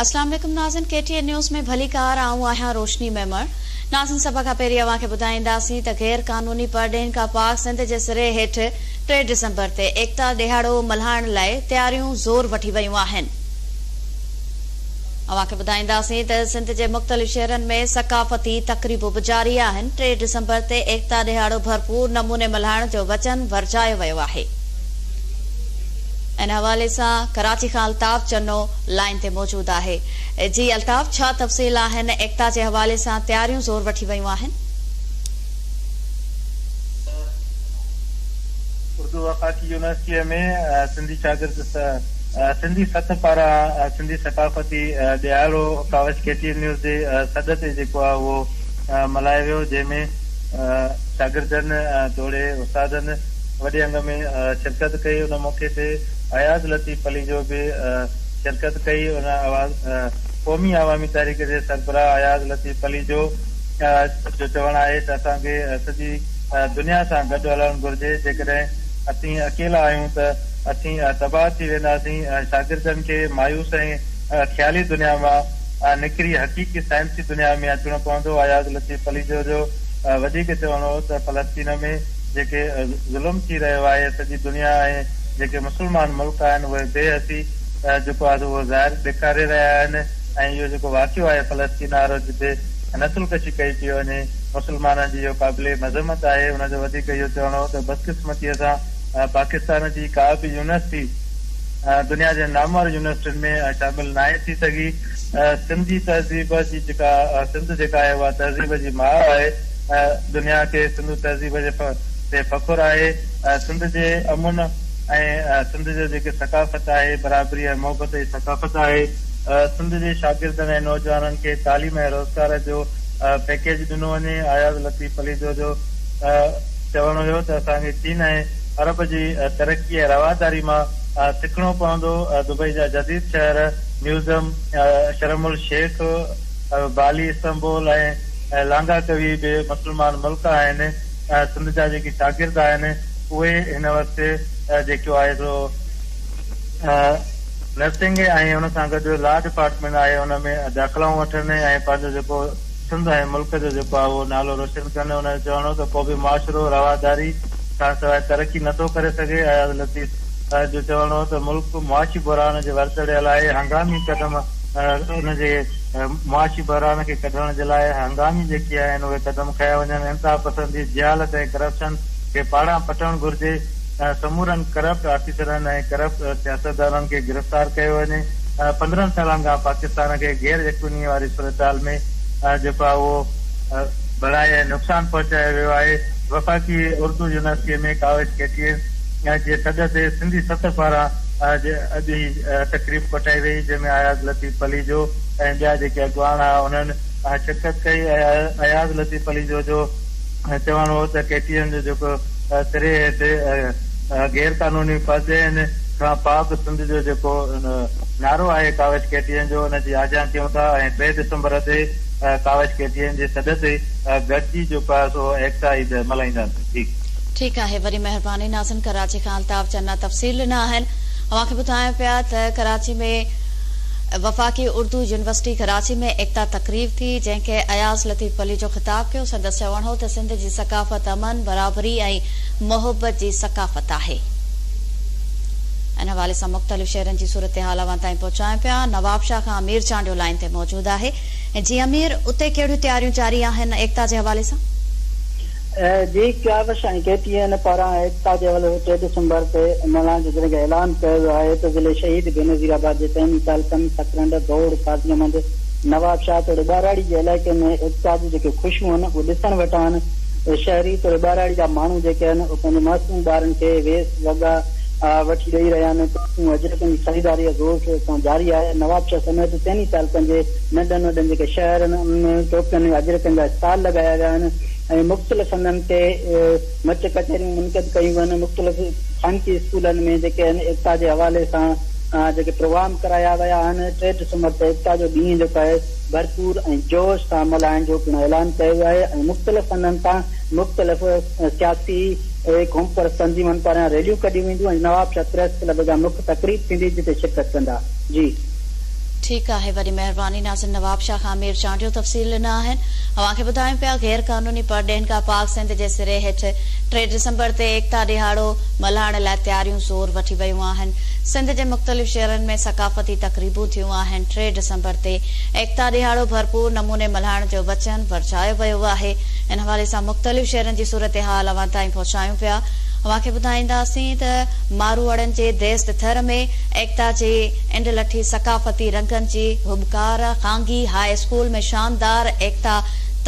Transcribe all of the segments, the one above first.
اسلام عليڪم ناظرين ڪي ٽي اين نيوز ۾ ڀليڪار آئون آهيان روشني ميمڻ ناظرين سڀ کان پهرين اوهان کي ٻڌائينداسين ته غير قانوني پرڏيهين کان پاڪ سنڌ جي سري هيٺ 3 ڊسمبر تي ايڪتا ڏهاڙو ملهائڻ لاء تياريون زور وٺي ويون آهن. اوهان کي ٻڌائينداسين ته سنڌ جي مختلف شهرن ۾ ثقافتي تقريبون به جاري آهن 3 ڊسمبر تي ايڪتا ڏهاڙو ڀرپور نموني ملهائڻ جو وچن ورجايو ويو آهي. ان حوالي سان ڪراچي کان الطاف چنو لائين تي موجود آهي. جي الطاف ڇا تفصيل آهن ايڪتا جي حوالي سان تياريون زور وٺي ويون آهن؟ اردو وفاقي يونيورسٽيء ۾ سنڌي شاگرد سنڌي سٿ پاران سنڌي ثقافتي ڏهاڙو ڪاوش ڪي ٽي اين نيوز جي سڏ تي جيڪو آهي اهو ملهايو ويو جنهن ۾ شاگردن توڙي استادن وڏي انگ ۾ شرڪت ڪئي ان موقعي تي اياز لطيف پليجو به شرڪت ڪئي ان قومي عوامي تحريڪ جي سربراهه اياز لطيف پليجو جو چوڻ آهي ته اسان کي سڄي دنيا سان گڏ هلڻ گهرجي جيڪڏهن اسين اڪيلا آهيون ته اسين تباهه ٿي وينداسين شاگردن کي مايوس ۽ خيالي دنيا مان نڪري حقيقي سائنسي دنيا ۾ اچڻو پوندو اياز لطيف پليجو جو وڌيڪ چوڻ هو ته فلسطين ۾ جيڪي ظلم ٿي رهيو آهي سڄي دنيا ۽ جيڪي مسلمان ملڪ آهن اهي بي حسي جيڪو آهي سو اهو ظاهر ڏيکاري رهيا آهن ۽ اهو جيڪو واقعو آهي فلسطين وارو جتي نسل ڪشي ڪئي پئي وڃي مسلمانن جي اهو قابل مذمت آهي ان جو وڌيڪ اهو چوڻ هو ته بدقسمتي سان پاڪستان جي ڪا به يونيورسٽي دنيا جي نامور يونيورسٽين ۾ شامل ناهي ٿي سگهي سنڌي تهذيب جي جيڪا سنڌ جيڪا آهي اها تهذيب جي ماء آهي دنيا کي سنڌو تهذيب جي تي فخر آهي. سنڌ جي امن ۽ سنڌ جو جيڪي ثقافت آهي برابري ۽ محبت جي ثقافت آهي. سنڌ جي شاگردن ۽ نوجوانن کي تعليم ۽ روزگار جو پيڪيج ڏنو وڃي. اياز لطيف پليجو جو چوڻ هيو ته اسان کي چين ۽ عرب جي ترقي ۽ رواداري مان سکڻو پوندو. دبئي جا جديد شهر ميوزم، شرم الشيخ، بالي، استنبول ۽ ۽ لانگا ڪوي به مسلمان ملڪ آهن ۽ سنڌ جا جيڪي شاگرد آهن اهي هن وقت جيڪو آهي سو نرسنگ ۽ ان سان گڏ لا ڊپارٽمينٽ آهي ان ۾ داخلائون وٺن ۽ پنهنجو جيڪو سنڌ ۽ ملڪ جو جيڪو آهي اهو نالو روشن ڪن. ان جو چوڻ هو ته ڪو به معاشرو رواداري کان سواء ترقي نٿو ڪري سگهي. اياز لطيف جو چوڻ هو ته ملڪ معاشي بحران جي ور چڙهيل آهي هنگامي قدم ان جي معاشي بحران کي ڪڍڻ جي لاء هنگامي جيڪي آهن اهي قدم کنيا وڃن، انتهاپسندي، جهالت ۽ ڪرپشن کي پاڙان پٽڻ گهرجي، سمورن ڪرپٽ آفيسرن ۽ ڪرپٽ سياستدانن کي گرفتار ڪيو وڃي، 15 سالن کان پاڪستان کي غير يقيني واري صورتحال ۾ جيڪو آهي اهو بڻائي ۽ نقصان پهچايو ويو آهي، وفاقي اردو يونيورسٽي ۾ ڪاوش ڪي ٽي اين جي سڏ تي سنڌي سٿ پاران اڄ هي تقريب ڪوٺائي وئي، جنهن ۾ اياز لطيف پليجو ۽ ٻيا جيڪي اڳواڻ ها انهن شرڪت ڪئي. اياز لطيف پليجو جو چوڻ هو ته ڪي ٽي اين جو جيڪو سري هيٺ غير قانوني پرڏيهين کان پاڪ سنڌ جو جيڪو نعرو آهي ڪاوش ڪي ٽي اين جو ان جي آجيان ڪيون ٿا ۽ 3 ڊسمبر تي ڪاوش ڪي ٽي اين جي سڏ تي گڏجي جيڪو آهي سو ايڪتا عيد ملهائينداسين. ٺيڪ. ٺيڪ آهي وڏي مهرباني ناظرين ڪراچي کان الطاف چنا تفصيل ڏنا آهن اوهان کي ٻڌايون پيا ته ڪراچي ۾ وفاقي اردو يونيورسٽي ڪراچي ۾ ايڪتا تقريب ٿي جنهن کي اياز لطيف پليجو خطاب ڪيو سندس چوڻ هو ته سنڌ جي ثقافت امن برابري ۽ محبت جي ثقافت آهي ان حوالي سان مختلف شهرن جي صورتحال اوهان تائين پهچايون پيا نوابشاهه کان امير چانڊيو لائين تي موجود آهي جي امير اتي ڪهڙيون تياريون جاري آهن ايڪتا جي حوالي سان؟ جي ڪاوش ۽ ڪي ٽي اين پاران ايڪتا جي حوالي سان 3 ڊسمبر تي ملهائڻ جو جڏهن ڪه اعلان ڪيو ويو آهي ته ضلعي شهيد بينظير آباد جي چئني تعلقن سڪرنڊ، دوڙ، قاضي احمد، نوابشاهه توڙي ٻهراڙي جي علائقي ۾ ايڪتا جون جيڪي خوشيون آهن اهي ڏسڻ وٽان آهن شهري توڙي ٻهراڙي جا ماڻهو جيڪي آهن اهي پنهنجي معصوم ٻارن کي ويس وڳا وٺي ڏئي رهيا آهن ٽوپيون اجرڪن جي خريداري زور شور سان جاري آهي نوابشاهه سميت چئني تعلقن جي ننڍن وڏن جيڪي شهر آهن انهن ۾ ٽوپين ۽ اجرڪن جا اسٽال لڳايا ويا آهن ۽ مختلف هنڌن تي مچ ڪچهريون منعقد ڪيون ويون آهن، مختلف خانگي اسڪولن ۾ جيڪي آهن ايڪتا جي حوالي سان جيڪي پروگرام ڪرايا ويا آهن، 3 ڊسمبر تي ايڪتا جو ڏينهن جيڪو آهي ڀرپور ۽ جوش سان ملهائڻ جو پڻ اعلان ڪيو ويو آهي ۽ مختلف هنڌن تان مختلف سياسي قومپرست تنظيمن پاران ريليون ڪڍيون وينديون ۽ نوابشاهه پريس ڪلب جا مک تقريب ٿيندي جتي شرڪت ڪندا. جي. ٺيڪ آهي وڏي مهرباني ناظرين نوابشاهه کان امير چانڊيو تفصيل ڏنا آهن اوهان کي ٻڌايون پيا غير قانوني پرڏيهين کان پاڪ سنڌ جي سري هيٺ 3 ڊسمبر تي ايڪتا ڏهاڙو ملهائڻ لاء تياريون زور وٺي ويون آهن سنڌ جي مختلف شهرن ۾ ثقافتي تقريبون ٿيون آهن 3 ڊسمبر تي ايڪتا ڏهاڙو ڀرپور نموني ملهائڻ جو وچن ورجايو ويو آهي ان حوالي سان مختلف شهرن جي صورتحال اوهان تائين پهچايون پيا اوهان کي ٻڌائينداسين ته ماروئڙن جي ديس ٿر ۾ ايڪتا جي انڊلٺي ثقافتي رنگن جي هٻڪار خانگي هاء اسڪول ۾ شاندار ايڪتا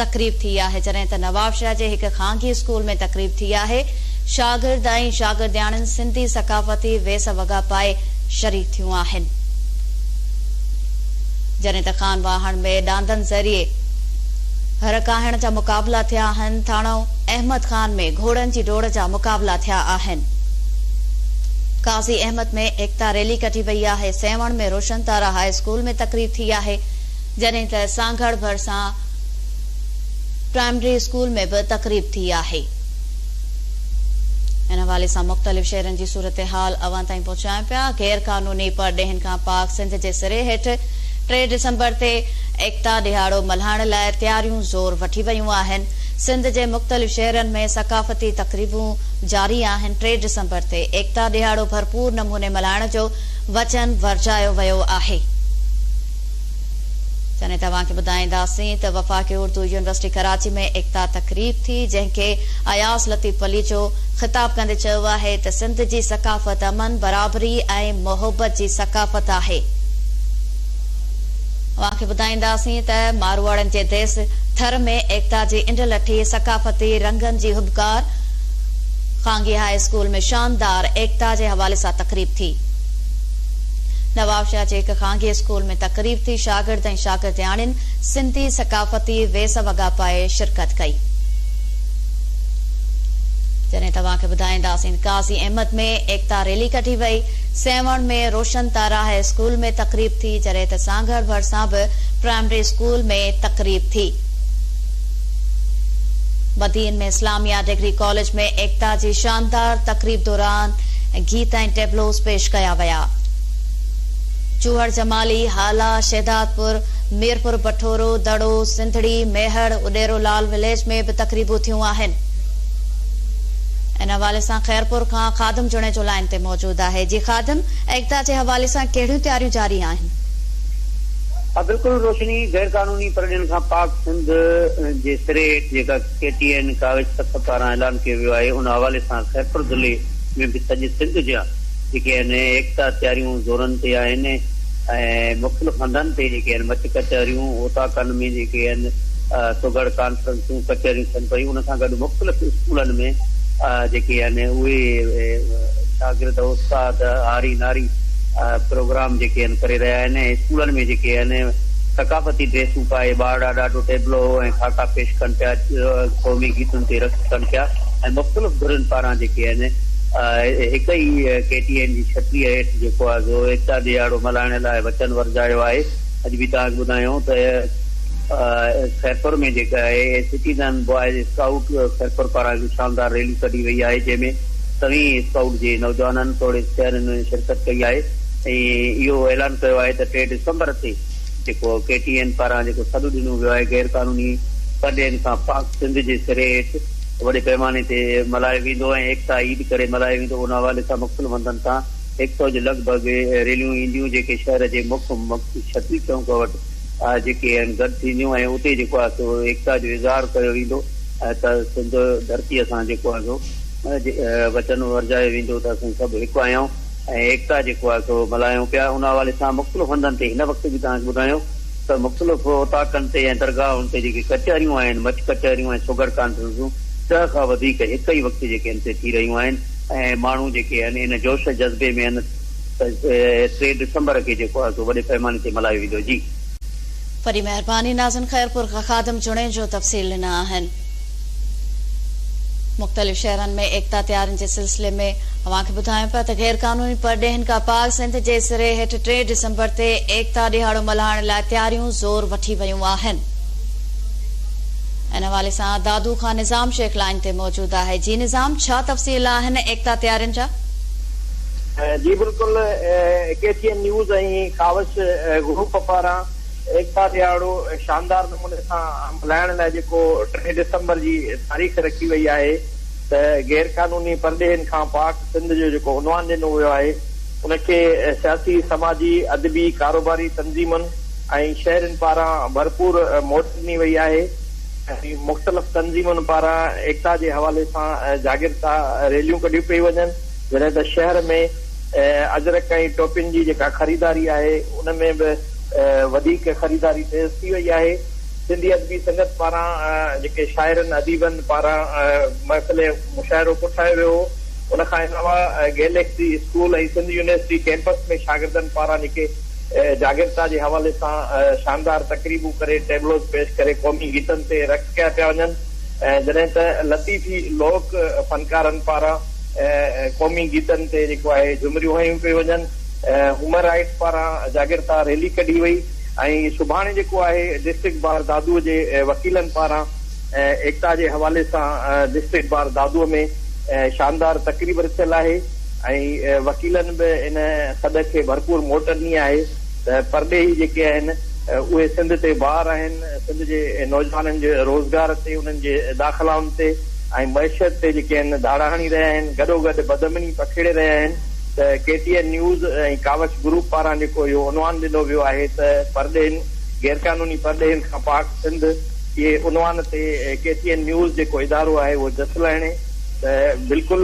تقريب ٿي آهي جڏهن ته نوابشاهه جي هڪ خانگي اسڪول ۾ تقريب ٿي آهي شاگرد ۽ شاگردياڻين سنڌي ثقافتي ويس وڳا پائي شريڪ ٿيون آهن جڏهن ته خان واهڻ ۾ ڏاندن ذريعي هر ڪاهڻ جا مقابلا ٿيا آهن ٿاڻو احمد خان ۾ گهوڙن جي ڊوڙ جا مقابلا ٿيا آهن. قاضي احمد ۾ ايڪتا ريلي ڪڍي وئي آهي، سيوهڻ ۾ روشن تارا هاء اسڪول ۾ تقريب ٿي آهي، جڏهن ته سانگهڙ ڀرسان پرائمري اسڪول ۾ به تقريب ٿي آهي. ان حوالي سان مختلف شهرن جي صورتحال اوهان تائين پهچايون پيا، غير قانوني پرڏيهين کان پاڪ سنڌ جي سري هيٺ 3 ڊسمبر تي ايڪتا ڏهاڙو ملهائڻ لاء تياريون زور وٺي ويون آهن، سنڌ جي مختلف شهرن ۾ ثقافتي تقريبون جاري آهن، 3 ڊسمبر تي ايڪتا ڏهاڙو ڀرپور نموني ملهائڻ جو وچن ورجايو ويو آهي. جڏهن ته اوهان کي ٻڌائينداسين ته وفاقي اردو يونيورسٽي ڪراچي ۾ ايڪتا تقريب ٿي جنهن کي اياز لطيف پليجو خطاب ڪندي چيو آهي ته سنڌ جي ثقافت امن، برابري ۽ محبت جي ثقافت آهي. اوهان کي ٻڌائينداسين ته ماروئڙن جي ديس ٿر ۾ ايڪتا جي انڊلٺي ثقافتي رنگن جي هٻڪار خانگي هاء اسڪول ۾ شاندار ايڪتا جي حوالي سان تقريب ٿي. نوابشاهه جي هڪ خانگي اسڪول ۾ تقريب ٿي، شاگرد ۽ شاگردياڻين سنڌي ثقافتي ويس وڳا پائي شرڪت ڪئي. جڏهن ته اوهان کي ٻڌائينداسين قاضي احمد ۾ ايڪتا ريلي ڪڍي وئي، سيوهڻ ۾ روشن تارا هاء اسڪول ۾ تقريب ٿي، جڏهن ته سانگهڙ ڀرسان به پرائمري اسڪول ۾ تقريب ٿي. بدين ۾ اسلاميه ڊگري ڪاليج ۾ ايڪتا جي شاندار تقريب دوران گيت ۽ ٽيبلوز پيش ڪيا ويا. چوهڙ جمالي، هالا، شهدادپور، ميرپور بٺورو، دڙو، سنڌڙي، ميهڙ، اڏيرو لال وليج ۾ به تقريبون ٿيون آهن. ان حوالي سان خيرپور کان خادم جوڻيجو لائين تي موجود آهي. جي خادم، ايڪتا جي حوالي سان ڪهڙيون تياريون جاري آهن؟ ها بلڪل روشني غير قانوني پرڏيهن کان پاڪ سنڌ جي سري هيٺ جيڪا ڪي ٽي اين ڪاوش سٿ پاران اعلان ڪيو ويو آهي ان حوالي سان خيرپور ضلعي ۾ به سڄي سنڌ جيان جيڪي آهن ايڪتا تياريون زورن تي آهن ۽ مختلف هنڌن تي جيڪي آهن مچ ڪچهريون اوطاقن ۾ جيڪي آهن سگهڙ ڪانفرنسون ڪچهريون ٿين پيون ان سان گڏ مختلف اسڪولن ۾ جيڪي آهن اهي شاگرد استاد هاري ناري پروگرام جيڪي آهن ڪري رهيا آهن ۽ اسڪولن ۾ جيڪي آهن ثقافتي ڊريسون پائي ٻارڙا ڏاڍو ٽيبلو ۽ خاڪا پيش ڪن پيا قومي گيتن تي رقص ڪن پيا ۽ مختلف ڌرين پاران جيڪي آهن هڪ ئي ڪي ٽي اين جي ڇٽيء هيٺ جيڪو آهي سو ايڪتا ڏهاڙو ملهائڻ لاء وچن ورجايو آهي اڄ به توهان کي ٻڌايون ته خيرپور ۾ جيڪا آهي سٽيزن بوائز اسڪائوٽ خيرپور پاران هڪ شاندار ريلي ڪڍي وئي آهي جنهن ۾ سوين اسڪائوٽ جي نوجوانن توڙي شهرين شرڪت ڪئي آهي ۽ اهو اعلان ڪيو آهي ته 3 ڊسمبر تي جيڪو ڪي ٽي اين پاران جيڪو سڏ ڏنو ويو آهي غير قانوني پرڏيهين کان پاڪ سنڌ جي سري هيٺ وڏي پئماني تي ملهايو ويندو ۽ ايڪتا عيد ڪري ملهايو ويندو ان حوالي سان مختلف هنڌن تان هڪ سئو جي لڳ ڀڳ ريليون اينديون جيڪي شهر جي مک ڇتري چونڪ وٽ جيڪي آهن گڏ ٿينديون ۽ اتي جيڪو آهي سو ايڪتا جو اظهار ڪيو ويندو ته سنڌ ڌرتي سان جيڪو آهي سو وچن ورجايو ويندو ته اسين سڀ هڪ آهيون ۽ ايڪتا جيڪو آهي سو ملهايون پيا ان حوالي سان مختلف هنڌن تي هن وقت به توهان کي ٻڌايون ته مختلف اوطاقن تي ۽ درگاهن تي جيڪي ڪچهريون آهن مچ ڪچهريون ۽ سگهڙ ڪانفرنسون 10 کان وڌيڪ هڪ ئي وقت جيڪي آهن سي ٿي رهيون آهن ۽ ماڻهو جيڪي آهن ان جوش جذبي ۾ آهن ته 3 ڊسمبر کي جيڪو آهي سو وڏي پئماني تي ملهايو ويندو جي. وڏي مهرباني ناظرين خيرپور کان خادم جوڻيجو تفصيل ڏنا آهن. مختلف شهرن ۾ ايڪتا تيارين جي سلسلي ۾ اوهان کي ٻڌايون پيا ته غير قانوني پرڏيهين کان پاڪ سنڌ جي سري هيٺ 3 ڊسمبر تي ايڪتا ڏهاڙو ملهائڻ لاء تياريون زور وٺي ويون آهن. ان حوالي سان دادو کان نظام شيخ لائين تي موجود آهي. جي نظام ڇا تفصيل آهن ايڪتا تيارين جا؟ جي بلڪل K T N news ۽ Kawish group پاران ايڪتا ڏهاڙو شاندار نموني سان ملهائڻ لاء جيڪو ٽي ڊسمبر جي تاريخ رکي وئي آهي ته غير قانوني پرڏيهين کان پاڪ سنڌ جو جيڪو عنوان ڏنو ويو آهي ان کي سياسي سماجي ادبي ڪاروباري تنظيمن ۽ شهرين پاران ڀرپور موٽ ڏني وئي آهي ۽ مختلف تنظيمن پاران ايڪتا جي حوالي سان جاڳرتا ريليون ڪڍيون پيون وڃن. جڏهن ته شهر ۾ اجرڪ ۽ ٽوپين جي جيڪا خريداري آهي ان ۾ به وڌيڪ خريداري تيز ٿي وئي آهي. سنڌي ادبي سنگت پاران جيڪي شاعرن اديبن پاران محفل مشاعرو ڪوٺايو ويو هو ان کان علاوه galaxy school ۽ Sindh university campus ۾ شاگردن پاران جيڪي جاڳرتا جي حوالي سان شاندار تقريبون ڪري ٽيبلوز پيش ڪري قومي گيتن تي رقص ڪيا پيا وڃن جڏهن ته لطيفي لوڪ فنڪارن پاران قومي گيتن تي جيڪو آهي جهمريون هنيون پيون وڃن، هيومن رائيٽس پاران جاڳرتا ريلي ڪڍي وئي ۽ سڀاڻي جيڪو آهي ڊسٽرڪٽ بار دادو جي وڪيلن پاران ايڪتا جي حوالي سان ڊسٽرڪٽ بار دادو ۾ شاندار تقريب رٿيل آهي ۽ وڪيلن به ان سڏ کي ڀرپور موٽ ڏني آهي ته پرڏيهي جيڪي آهن اهي سنڌ تي بار آهن، سنڌ جي نوجوانن جي روزگار تي انهن جي داخلائن تي ۽ معيشت تي جيڪي آهن ڌاڙا هڻي رهيا آهن گڏوگڏ بدامني پکيڙي رهيا آهن ته K T N news ۽ Kawish group پاران جيڪو اهو عنوان ڏنو ويو آهي ته پرڏيهين غيرقانوني پرڏيهين کان پاڪ سنڌ اهي عنوان تي ڪي ٽي اين نيوز جيڪو ادارو آهي اهو جس لهڻي ته بلڪل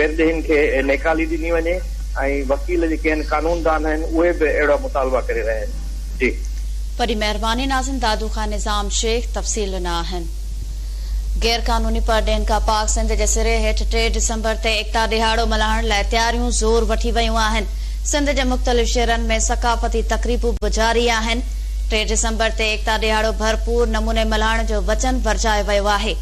پرڏيهين کي نيڪالي ڏني وڃي ۽ وڪيل جيڪي آهن قانوندان آهن اهي به اهڙا مطالبا ڪري رهيا آهن جي. وڏي مهرباني ناظرين دادو کان نظام شيخ تفصيل ڏنا آهن. غير قانوني پرڏيهين کان پاڪ سنڌ جي سري هيٺ ٽي ڊسمبر تي ايڪتا ڏهاڙو ملهائڻ لاء تياريون زور وٺي ويون آهن. سنڌ جي مختلف شهرن ۾ ثقافتي تقريبون به جاري آهن. ٽي ڊسمبر تي ايڪتا ڏهاڙو ڀرپور نموني ملهائڻ جو وچن ورجايو ويو آهي.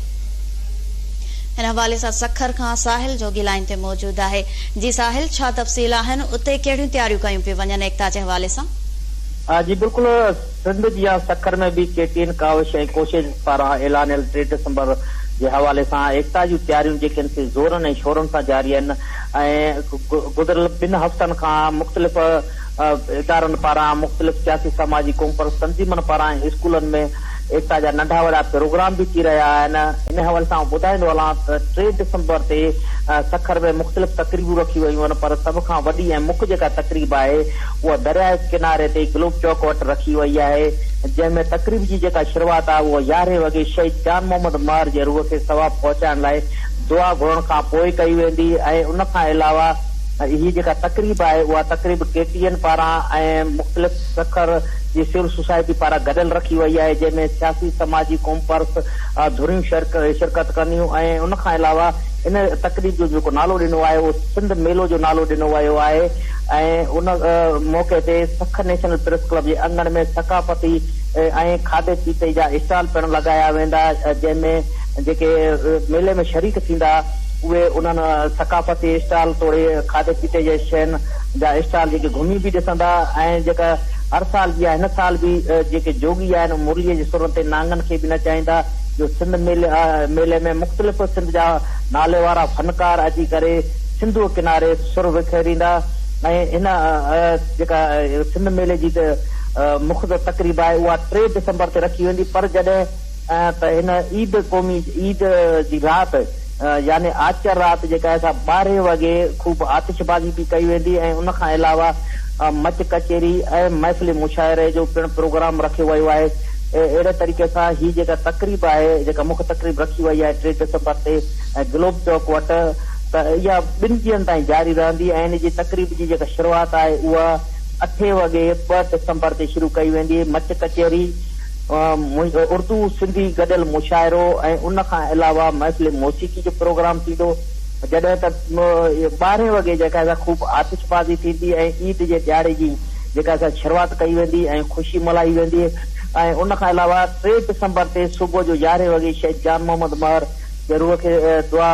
هن حوالي سان سکر کان ساحل جوڳي لائين تي موجود آهي. جي ساحل ڇا تفصيل آهن اتي ڪهڙيون تياريون ڪيون پيون وڃن ايڪتا جي حوالي سان؟ جي بلڪل سنڌ جيان سکر ۾ به ڪي ٽي اين ڪاوش ۽ ڪوشش پاران اعلانيل ٽي ڊسمبر جي حوالي سان ايڪتا جون تياريون جيڪي آهن سي زورن ۽ شورن سان جاري آهن ۽ گذريل ٻن هفتن کان مختلف ادارن پاران مختلف سياسي سماجي قومپرست تنظيمن پاران ۽ اسڪولن ۾ ايڪتا جا ننڍا وڏا پروگرام به ٿي رهيا آهن ان حوالي سان آئون ٻڌائيندو هلان ته ٽي ڊسمبر تي سکر ۾ مختلف تقريبون رکيون ويون آهن پر سڀ کان وڏي ۽ مک جيڪا تقريب آهي اها درياء ڪناري تي گلوب چوڪ وٽ رکي وئي آهي، جنهن ۾ تقريب جي جيڪا شروعات آهي اها يارهين وڳي شهيد جان محمد مهر جي روح کي ثواب پهچائڻ لاء دعا گهرڻ کان پوء ڪئي ويندي ۽ ان کان علاوه هي جيڪا تقريب آهي اها تقريب ڪي ٽي اين پاران ۽ مختلف سکر جي سول سوسائٽي پاران گڏيل رکي وئي آهي جنهن ۾ سياسي سماجي قومپرست ڌريون شرڪت ڪنديون ۽ ان کان علاوه ان تقريب جو جيڪو نالو ڏنو آهي اهو سنڌ ميلو جو نالو ڏنو ويو آهي ۽ ان موقعي تي سکر نيشنل پريس ڪلب جي اڱڻ ۾ ثقافتي ۽ کاڌي پيتي جا اسٽال پڻ لڳايا ويندا جنهن ۾ جيڪي ميلي ۾ شريڪ ٿيندا اهي انهن ثقافتي اسٽال توڙي کاڌي پيتي جي شين جا اسٽال جيڪي گهمي به ڏسندا ۽ جيڪا هر سال جيان هن سال به جيڪي جوڳي آهن مرليء جي سرن تي نانگن کي به نچائيندا جو سنڌ ميلي ۾ مختلف سنڌ جا ناليوارا فنڪار اچي ڪري سنڌوء ڪناري سر وکيريندا ۽ هن جيڪا سنڌ ميلي جي مک تقريب آهي اها ٽي ڊسمبر تي رکي ويندي پر جڏهن ته هن عيد قومي عيد جي رات يعني آچر رات جيڪا آهي سا ٻارهين وڳي خوب آتشبازي به ڪئي ويندي ۽ ان کان علاوه مچ ڪچهري ۽ محفل مشاعري جو پڻ پروگرام رکيو ويو آهي اهڙي طريقي سان هي جيڪا تقريب آهي جيڪا مک تقريب رکي وئي آهي ٽي ڊسمبر تي گلوب چوڪ وٽ ته اها ٻن ڏينهن تائين جاري رهندي ۽ ان جي تقريب جي جيڪا شروعات آهي اها اٺين وڳي ٻه ڊسمبر تي شروع ڪئي ويندي. مچ ڪچهري، اردو سنڌي گڏيل مشاعرو ۽ ان کان علاوه محفل موسيقي جو پروگرام ٿيندو جڏهن ته ٻارهين وڳي جيڪا آهي سا خوب آتشبازي ٿيندي ۽ عيد جي ڏهاڙي جي جيڪا سا شروعات ڪئي ويندي ۽ خوشي ملهائي ويندي ۽ ان کان علاوه ٽي ڊسمبر تي صبح جو يارهين وڳي شهيد جان محمد مهر جي روح کي دعا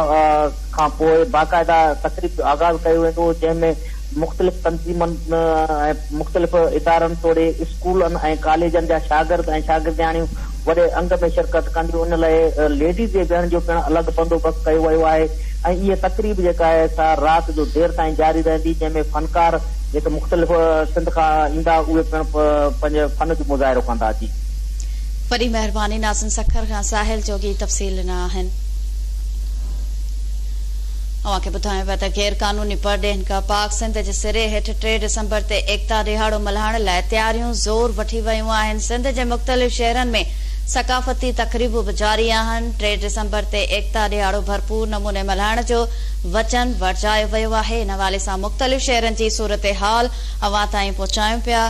کان پوء باقاعده تقريب جو آغاز ڪيو ويندو جنهن ۾ مختلف تنظيمن ۽ مختلف ادارن توڙي اسڪولن ۽ ڪاليجن جا شاگرد ۽ شاگردياڻيون وڏي انگ ۾ شرڪت ڪنديون ان لاء ليڊيز جي ويهڻ جو پڻ الڳ بندوبست ڪيو ويو آهي ۽ اها تقريب جيڪا آهي سا رات جو دير تائين جاري رهندي جنهن ۾ فنڪار جيڪي مختلف سنڌ کان ايندا اهي پڻ پنهنجي فن جو مظاهرو ڪندا جي. وڏي مهرباني ناظرين سکر کان ساحل جوڳي تفصيل ڏنا آهن. اوهان کي ٻڌايون پيا ته غير قانوني پرڏيهين کان پاڪ سنڌ جي سري هيٺ 3 ڊسمبر تي ايڪتا ڏهاڙو ملهائڻ لاء تياريون زور وٺي ويون آهن سنڌ جي مختلف شهرن ۾ ثقافتي تقريبون به جاري آهن 3 ڊسمبر تي ايڪتا ڏهاڙو ڀرپور نموني ملهائڻ جو وچن ورجايو ويو آهي ان حوالي سان مختلف شهرن جي صورتحال اوهان تائين پهچايون پيا.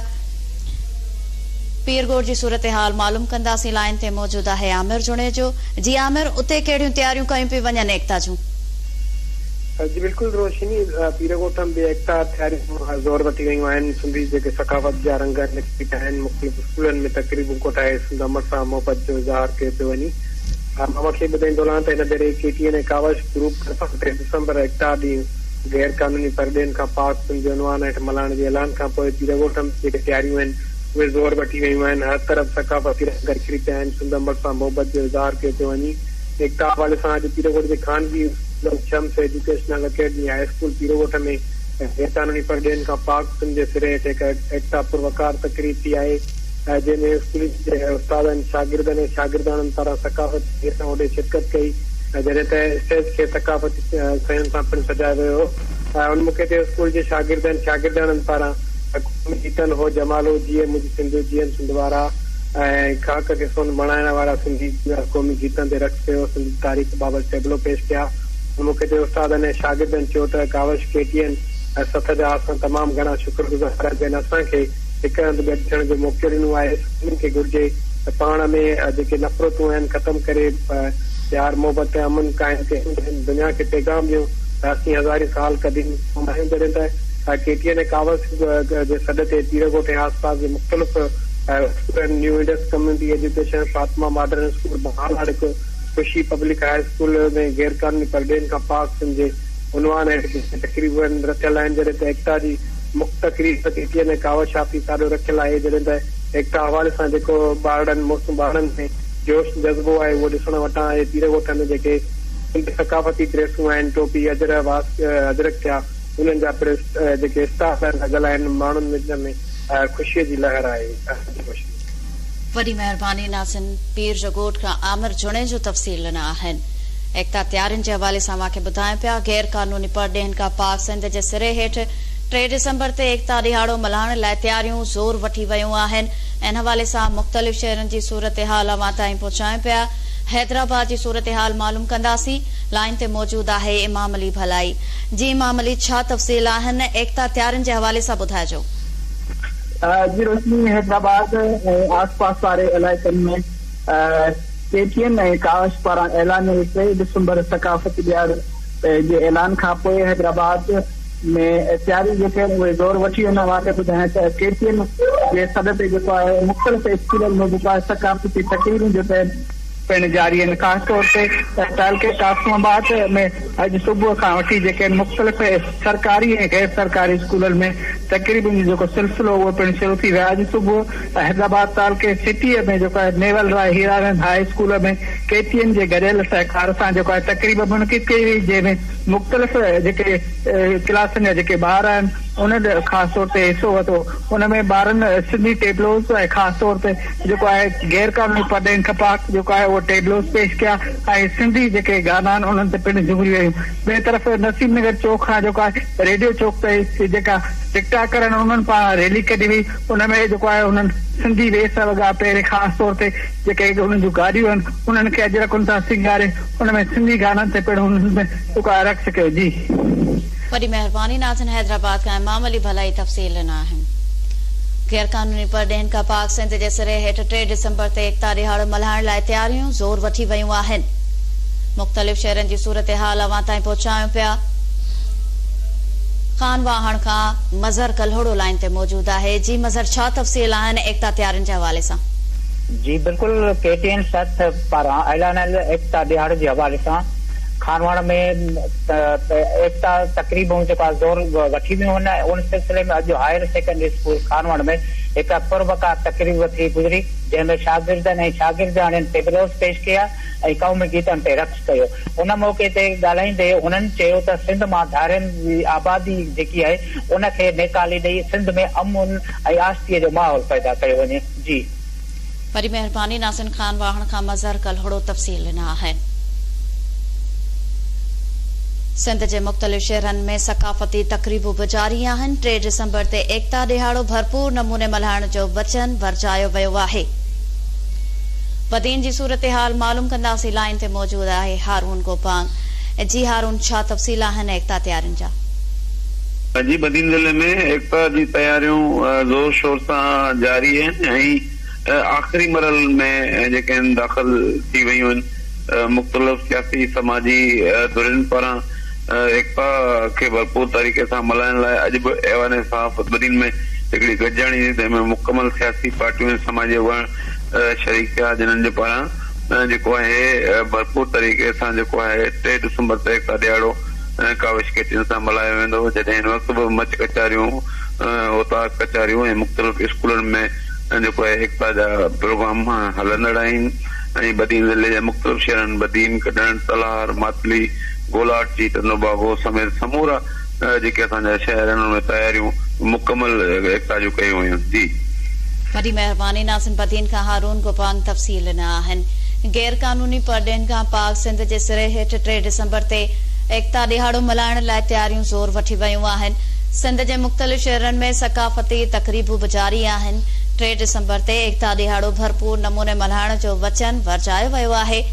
پيرڳوٺ جي صورتحال معلوم ڪنداسين لائين تي موجود آهي عامر جوڻيجو جي عامر اتي ڪهڙيون تياريون ڪيون پيون وڃن ايڪتا جون. جي بلڪل روشني پيرڳوٺ ۾ به ايڪتا تياريون زور وٺي ويون آهن سنڌي جيڪي ثقافت جا رنگ نکري پيا آهن مختلف اسڪولن ۾ تقريبون ڪوٺائي سنڌ امڙ سان محبت جو اظهار ڪيو پيو وڃي مان اوهان کي ٻڌائيندو هلان ته هن ڀيري ڪي ٽي اين ۽ ڪاوش گروپ طرفان 3 ڊسمبر ايڪتا ڏينهن غير قانوني پرڏيهين کان پاڪ سنڌ جي عنوان هيٺ ملهائڻ جي اعلان کان پوء پيرڳوٺ ۾ جيڪي تياريون آهن اهي زور وٺي ويون آهن، هر طرف ثقافتي رنگ نکري پيا آهن، سنڌ امڙ سان محبت جو اظهار ڪيو پيو وڃي. ايڪتا حوالي سان اڄ پيرڳوٺ جي خانگي school Shams educational academy high school Pirڳوٺ ۾ غيرقانوني پرڏيهين کان پاڪ سنڌ جي سري هيٺ هڪ ايڪتا پروقار تقريب ٿي آهي جنهن ۾ اسڪول جي استادن، شاگردن ۽ شاگرداڻن پاران ثقافتي ويس اوڍي شرڪت ڪئي جڏهن ته اسٽيج کي ثقافتي شين سان پڻ سجايو ويو هو. ان موقعي تي اسڪول جي شاگردن، شاگردياڻن پاران قومي گيتن هو جمالو جيئي منهنجي سنڌو جيئن سنڌ وارا ۽ خاڪ کي سون بڻائڻ وارا سنڌي قومي گيتن تي رقص ڪيو، سنڌ جي تاريخ بابت ٽيبلو پيش ڪيا. ان موقعي تي استادن ۽ شاگردن چيو ته ڪاوش ڪي ٽي اين ۽ سٿ جا اسان تمام گهڻا شڪر گذار آهيون جنهن اسان کي هڪ هنڌ گڏ ٿيڻ جو موقعو ڏنو آهي، سڀني کي گهرجي ته پاڻ ۾ جيڪي نفرتون آهن ختم ڪري پيار محبت ۽ امن قائم ڪيون دنيا کي پيغام ڏيون ته اسين هزارين سال قديم قوم آهيون جڏهن ته ڪي ٽي اين ۽ ڪاوش جي سڏ تي پيرڳوٺ ۽ آس پاس جي مختلف اسڪولن new Indus community education, Fatima modern school, Bahar Larik, Khushi public high school ۾ غير قانوني پرڏيهين کان پاڪ سنڌ جي عنوان هيٺ تقريبون رٿيل آهن جڏهن ته ايڪتا جي مک تقريب ڪي ٽي اين ۽ ڪاوش آفيس آڏو رکيل آهي جڏهن ته ايڪتا حوالي سان جيڪو ٻارڙن موسم ٻارڙن ۾ جوش جذبو آهي اهو ڏسڻ وٽان آهي پيرڳوٺ ۾ جيڪي سنڌي ثقافتي ڊريسون آهن ٽوپي اجر واسڪ اجرڪ ٿيا انهن جا پڻ جيڪي اسٽال لڳل آهن ماڻهن وچ ۾ خوشي جي لهر آهي. وڏي مهرباني ناظرين پير جو ڳوٺ کان عامر جوڻيجو تفصيل ڏنا آهن ايڪتا تيارين جي حوالي سان اوهان کي ٻڌايون پيا غير قانوني پرڏيهين کان پاڪ سنڌ جي سري هيٺ 3 ڊسمبر تي ايڪتا ڏهاڙو ملهائڻ لاء تياريون زور وٺي ويون آهن ان حوالي سان مختلف شهرن جي صورتحال اوهان تائين پهچايون پيا حيدرآباد جي صورتحال معلوم ڪنداسين لائين تي موجود آهي امام علي ڀلائي جي امام علي ڇا تفصيل آهن ايڪتا تيارين جي حوالي سان ٻڌائجو. جي روشني حيدرآباد ۽ آس پاس واري علائقن ۾ ڪي ٽي اين ۽ ڪاوش پاران اعلانيل 3 ڊسمبر ثقافتي ڏهاڙي جي اعلان کانپوء حيدرآباد ۾ تياريون جيڪي آهن اهي زور وٺي ويون آهن. اوهان کي ٻڌايان ته ڪي ٽي اين جي سڏ تي جيڪو آهي مختلف اسڪولن ۾ جيڪو آهي ثقافتي تقريبون جيڪي آهن پڻ جاري آهن خاص طور تي تعلقي قاسم آباد ۾ اڄ صبح کان وٺي جيڪي آهن مختلف سرڪاري ۽ غير سرڪاري اسڪولن ۾ تقريبن جو جيڪو سلسلو اهو پڻ شروع ٿي ويو آهي اڄ صبح حيدرآباد تعلقي سٽيء ۾ جيڪو آهي naval Rai Hiranand high school ۾ K T N جي گڏيل سهڪار سان جيڪو آهي تقريب منعقد ڪئي وئي جنهن ۾ مختلف جيڪي ڪلاسن جا جيڪي ٻار آهن انهن خاص طور تي حصو ورتو ان ۾ ٻارن سنڌي ٽيبلوز ۽ خاص طور تي جيڪو آهي غير قانوني پرڏيهين کان پاڪ جيڪو آهي اهو ٽيبلوز پيش ڪيا ۽ سنڌي جيڪي گانا آهن انهن تي پڻ جهمريون ويون ٻئي طرف نسيم نگر چوڪ کان جيڪو آهي ريڊيو چوڪ تائين جيڪا ٽڪ ٽاڪر آهن انهن پاران ريلي ڪڍي وئي ان ۾ جيڪو آهي انهن سنڌي ويس وڳا پهري خاص طور تي جيڪي انهن جون گاڏيون آهن انهن کي اجرڪن سان سينگاري ان ۾ سنڌي گانن تي پڻ انهن ۾ جيڪو آهي رقص ڪيو جي. وڏي مهرباني ناظرين حيدرآباد کان امام علي ڀلائي تفصيل ڏنا آهن. غير قانوني پرڏيهين کان پاڪ سنڌ جي سري هيٺ 3 ڊسمبر تي ايڪتا ڏهاڙو ملهائڻ لاء تياريون زور وٺي ويون آهن. مختلف شهرن جي صورتحال اوهان تائين پهچايون پيا. خان واهڻ کان مظهر ڪلهوڙو لائين تي موجود آهي. جي مظهر ڇا تفصيل آهن ايڪتا تيارين جي حوالي سان. جي بلڪل ڪي ٽي اين سٿ پاران اعلانيل ايڪتا ڏهاڙي جي حوالي سان خانواهڻ ۾ ايڪتا تقريبون جيڪو آهي زور وٺي ويون هن ان سلسلي ۾ اڄ هائير سيڪنڊري اسڪول خانواهڻ ۾ هڪ پروقار تقريب ٿي گذري، جنهن ۾ شاگردن ۽ شاگردياڻين ٽيبلوز پيش ڪيا ۽ قومي گيتن تي رقص ڪيو. ان موقعي تي ڳالهائيندي هنن چيو ته سنڌ مان ڌارين جي آبادي جيڪي آهي ان کي نيڪالي ڏئي سنڌ ۾ امن ۽ آشتي جو ماحول پيدا ڪيو وڃي. جي. وڏي مهرباني ناظرين خان واهڻ کان مظهر ڪلهوڙو تفصيل ڏنا آهن. سنڌ جي مختلف شهرن ۾ ثقافتي تقريبون به جاري آهن، ٽي ڊسمبر تي ايڪتا ڏهاڙو ڀرپور نموني ملهائڻ جو وچن ورجايو ويو آهي. بدين جي صورتحال معلوم ڪنداسين لائين تي موجود آهي هارون گوپانگ جي هارون ڇا تفصيل آهن ايڪتا تيارين جا. جي بدين ضلعي ۾ ايڪتا جي تياريون زور شور سان جاري آهن ۽ آخري مرحلن ۾ جيڪي آهن داخل ٿي ويون آهن مختلف سياسي سماجي ڌرين پاران ايڪتا کي ڀرپور طريقي سان ملهائڻ لاء اڄ به ايوان صحافت بدين ۾ هڪڙي گڏجاڻي ٿي تنهن ۾ مڪمل سياسي پارٽيون ۽ سماجي اڳواڻ شريڪ ٿيا جنھن جي پاران جيڪو آهي ڀرپور طريقي سان جيڪو آهي ٽي ڊسمبر تي ايڪتا ڏهاڙو ڪاوش ڪيٽين سان ملهايو ويندو جڏهن هن وقت به مچ ڪچهريون، اوطاق ڪچهريون ۽ مختلف اسڪولن ۾ جيڪو آهي ايڪتا جا پروگرام هلندڙ آهن ۽ بدين ضلعي جا مختلف شهرن بدين، ڪڍڻ، تلهار، ماتلي، گولاٽچي، ٽنڊوباگو سميت سمورا جيڪي اسان جا شهر آهن ان ۾ تياريون مڪمل ايڪتا جون ڪيون ويون جي. وڏي مهرباني ناظم بدين کان هارون گوپانگ تفصيل ڏنا آهن غير قانوني پرڏيهين کان پاڪ سنڌ جي سري هيٺ ٽي ڊسمبر تي ايڪتا ڏهاڙو ملهائڻ لاء تياريون زور وٺي ويون آهن سنڌ جي مختلف شهرن ۾ ثقافتي تقريبون به جاري آهن ٽي ڊسمبر تي ايڪتا ڏهاڙو ڀرپور نموني ملهائڻ جو وچن ورجايو ويو آهي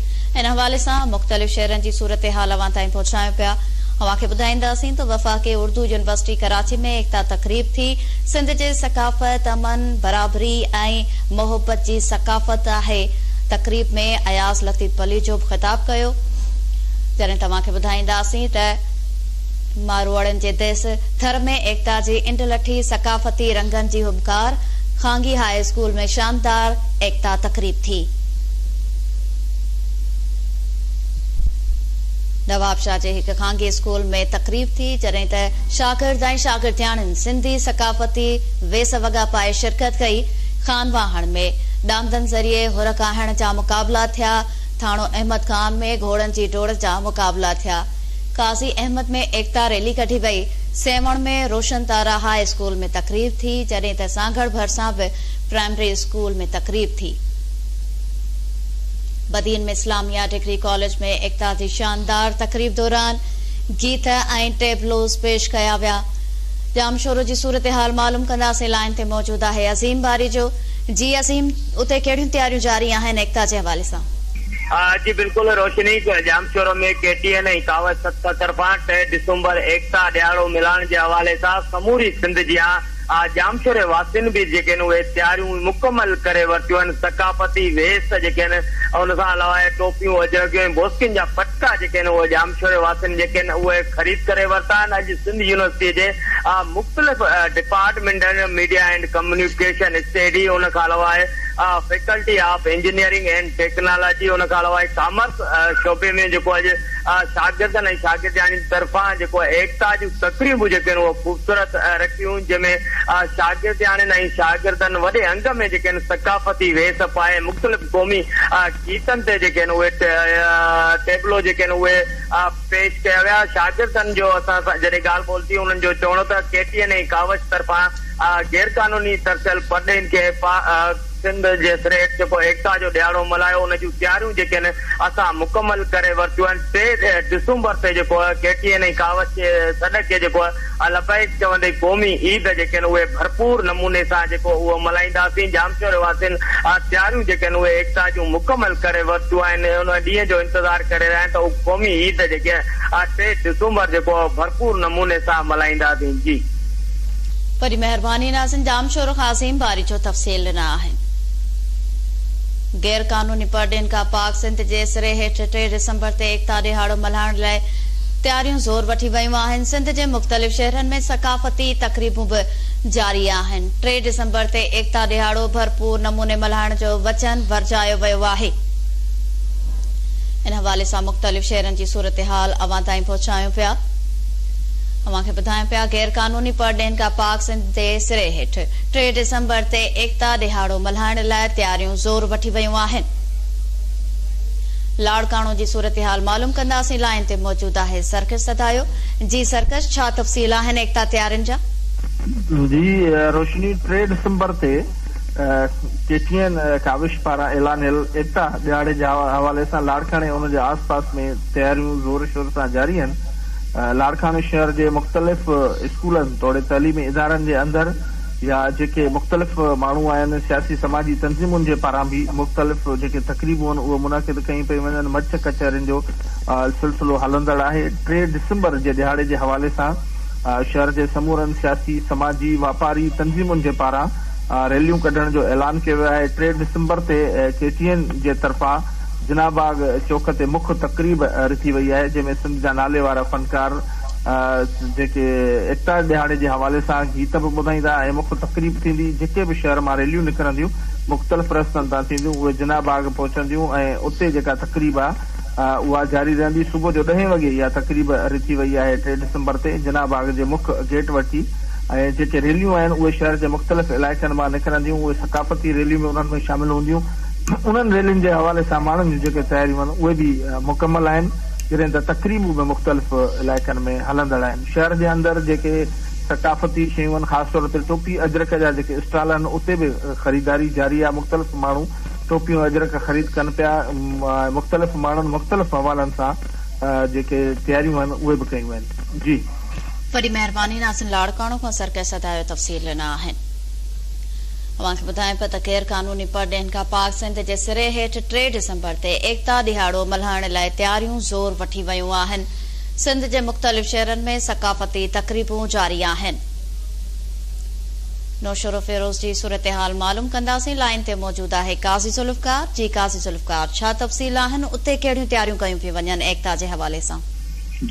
ان حوالي سان مختلف شهرن جي صورتحال اوهان تائين پهچايون پيا اوهان کي ٻڌائينداسين ته وفاقي اردو يونيورسٽي ڪراچي ۾ ايڪتا تقريب ٿي سنڌ جي ثقافت امن، برابري ۽ محبت جي ثقافت آهي. تقريب ۾ اياز لطيف پليجو به خطاب ڪيو. جڏهن توهان کي ٻڌائينداسين ته ماروئڙن جي ديس ٿر ۾ ايڪتا جي انڊلٺي ثقافتي رنگن جي هٻڪار، خانگي هاء اسڪول ۾ شاندار ايڪتا تقريب ٿي. نوابشاهه جي هڪ خانگي اسڪول ۾ تقريب ٿي، جڏهن ته شاگرد ۽ شاگردياڻين سنڌي ثقافتي ويس وڳا پائي شرڪت ڪئي، خانواهڻ ۾ ڏاندن ذريعي هر ڪاهڻ جا مقابلا ٿيا، ٿاڻو احمد خان ۾ گهوڙن جي ڊوڙ جا مقابلا ٿيا، قاضي احمد ۾ ايڪتا ريلي ڪڍي وئي، سيوهڻ ۾ روشن تارا هاء اسڪول ۾ تقريب ٿي، جڏهن ته سانگهڙ ڀرسان به پرائمري اسڪول ۾ تقريب ٿي. بدين ۾ اسلاميه ڊگري ڪاليج ۾ ايڪتا جي شاندار تقريب دوران گيت ۽ ٽيبلوز پيش ڪيا ويا. ڄامشورو جي صورتحال معلوم ڪنداسين لائين تي موجود آهي عظيم باريجو جي عظيم اتي ڪهڙيون تياريون جاري آهن ايڪتا جي حوالي سان. جي بلڪل روشني ڄامشورو ۾ ڪي ٽي اين ۽ ڪاوش ست طرفان ٽي ڊسمبر ايڪتا ڏهاڙو ملهائڻ جي حوالي سان سموري سنڌ جيان ڄامشوري واسين به جيڪي آهن اهي تياريون مڪمل ڪري ورتيون آهن، ثقافتي ويس جيڪي آهن ان سان علاوه ٽوپيون، اجرڪيون ۽ بوسڪين جا پٽڪا جيڪي آهن اهي ڄامشوري واسين جيڪي آهن اهي خريد ڪري ورتا آهن، اڄ سنڌ يونيورسٽي جي مختلف ڊپارٽمينٽن ميڊيا اينڊ ڪميونيڪيشن اسٽيڊي ان کان علاوه faculty of engineering and technology ان کان علاوه ڪامرس شعبي ۾ جيڪو اڄ شاگردن ۽ شاگردياڻين طرفان جيڪو ايڪتا جون تقريبون جيڪي آهن اهي خوبصورت رکيون جنهن ۾ شاگردياڻين ۽ شاگردن وڏي انگ ۾ جيڪي آهن ثقافتي ويس پائي مختلف قومي گيتن تي جيڪي آهن اهي ٽيبلو جيڪي آهن اهي پيش ڪيا ويا شاگردن جو اسان سان جڏهن ڳالهه ٻولهه ٿي انهن جو چوڻ هو ته ڪي ٽي اين ۽ ڪاوش طرفان غيرقانوني ترسيل پرڏيهين کي سنڌ جي سري هيٺ جيڪو ايڪتا جو ڏهاڙو ملهايو ان جون تياريون جيڪي آهن اسان مڪمل ڪري ورتيون آهن ٽي ڊسمبر تي جيڪو ڪي ٽي اين ۽ ڪاوش جي سڏ کي جيڪو لبيڪ چوندي قومي عيد جيڪي آهن اهي ڀرپور نموني سان جيڪو اهو ملهائينداسين ڄامشوري واسين تياريون جيڪي آهن اهي ايڪتا جون مڪمل ڪري ورتيون آهن ان ڏينهن جو انتظار ڪري رهيا آهن ته اهو قومي عيد جيڪي ٽي ڊسمبر جيڪو ڀرپور نموني سان ملهائينداسين جي. وڏي مهرباني ناظرين ڄامشورو کان عظيم باريجو تفصيل ڏنا آهن. غير قانوني پرڏيهين کان پاڪ سنڌ جي سري هيٺ ٽي ڊسمبر تي ايڪتا ڏهاڙو ملهائڻ لاء تياريون زور وٺي ويون آهن سنڌ جي مختلف شهرن ۾ ثقافتي تقريبون به جاري آهن ٽي ڊسمبر تي ايڪتا ڏهاڙو ڀرپور نموني ملهائڻ جو وچن ورجايو ويو آهي ان حوالي سان مختلف شهرن جي صورتحال اوهان تائين پهچايون پيا. اوهان کي ٻڌايون پيا غير قانوني پرڏيهين کان پاڪ سنڌ جي سري هيٺ 3 ڊسمبر تي ايڪتا ڏهاڙو ملهائڻ لاء تياريون زور وٺي ويون آهن. لاڙڪاڻو جي صورتحال معلوم ڪنداسين لائين تي موجود آهي سرڪش سڌايو جي سرڪش ڇا تفصيل آهن ايڪتا تيارين جا؟ جي روشني 3 ڊسمبر تي ڪي ٽي اين ڪاوش پاران اعلانيل ايڪتا ڏهاڙي جي حوالي سان لاڙڪاڻي ان جي آس پاس ۾ تياريون زور شور سان جاري آهن. لاڙڪاڻي شهر جي مختلف اسڪولن توڙي تعليمي ادارن جي اندر يا جيڪي مختلف ماڻهو آهن سياسي سماجي تنظيمن جي پاران به مختلف جيڪي تقريبون آهن اهي منعقد ڪيون پيون وڃن مچ ڪچهرين جو سلسلو هلندڙ آهي 3 ڊسمبر جي ڏهاڙي جي حوالي سان شهر جي سمورن سياسي سماجي واپاري تنظيمن جي پاران ريليون ڪڍڻ جو اعلان ڪيو ويو آهي 3 ڊسمبر تي ڪي ٽي اين جي طرفان جناح باغ چوڪ تي مک تقريب رٿي وئي آهي، جنهن ۾ سنڌ جا ناليوارا فنڪار جيڪي ايڪتا ڏهاڙي جي حوالي سان گيت به ٻڌائيندا ۽ مک تقريب ٿيندي، جيڪي به شهر مان ريليون نڪرنديون مختلف رستن تان ٿينديون اهي جناح باغ پهچنديون ۽ اتي جيڪا تقريب آهي اها جاري رهندي، صبح جو ڏهين وڳي اها تقريب رٿي وئي آهي 3 ڊسمبر تي جناح باغ جي مک گيٽ وٽ ۽ جيڪي ريليون آهن اهي شهر جي مختلف علائقن مان نڪرنديون اهي ثقافتي ريليون به انهن ۾ شامل هونديون. انهن ريلين جي حوالي سان ماڻهن جون جيڪي تياريون آهن اهي به مڪمل آهن جڏهن ته تقريبون به مختلف علائقن ۾ هلندڙ آهن شهر جي اندر جيڪي ثقافتي شيون آهن خاص طور تي ٽوپي اجرڪ جا جيڪي اسٽال آهن اتي به خريداري جاري آهي مختلف ماڻهو ٽوپيون اجرڪ خريد ڪن پيا مختلف ماڻهن مختلف حوالن سان جيڪي تياريون آهن اهي به ڪيون آهن جي. وڏي مهرباني ناظرين لاڙڪاڻو کان سرڪش سڌايو تفصيل ڏنا آهن. اوهان کي ٻڌايان پيا ته غير قانوني پرڏيهين کان پاڪ سنڌ جي سري هيٺ 3 ڊسمبر تي ايڪتا ڏهاڙو ملهائڻ لاء تياريون زور وٺي ويون آهن. سنڌ جي مختلف شهرن ۾ ثقافتي تقريبون جاري آهن. نوشهروفيروز جي صورتحال معلوم ڪنداسين لائين تي موجود آهي قاضي ذوالفقار جي قاضي ذوالفقار ڇا تفصيل آهن اتي ڪهڙيون تياريون ڪيون پيون وڃن ايڪتا جي حوالي سان.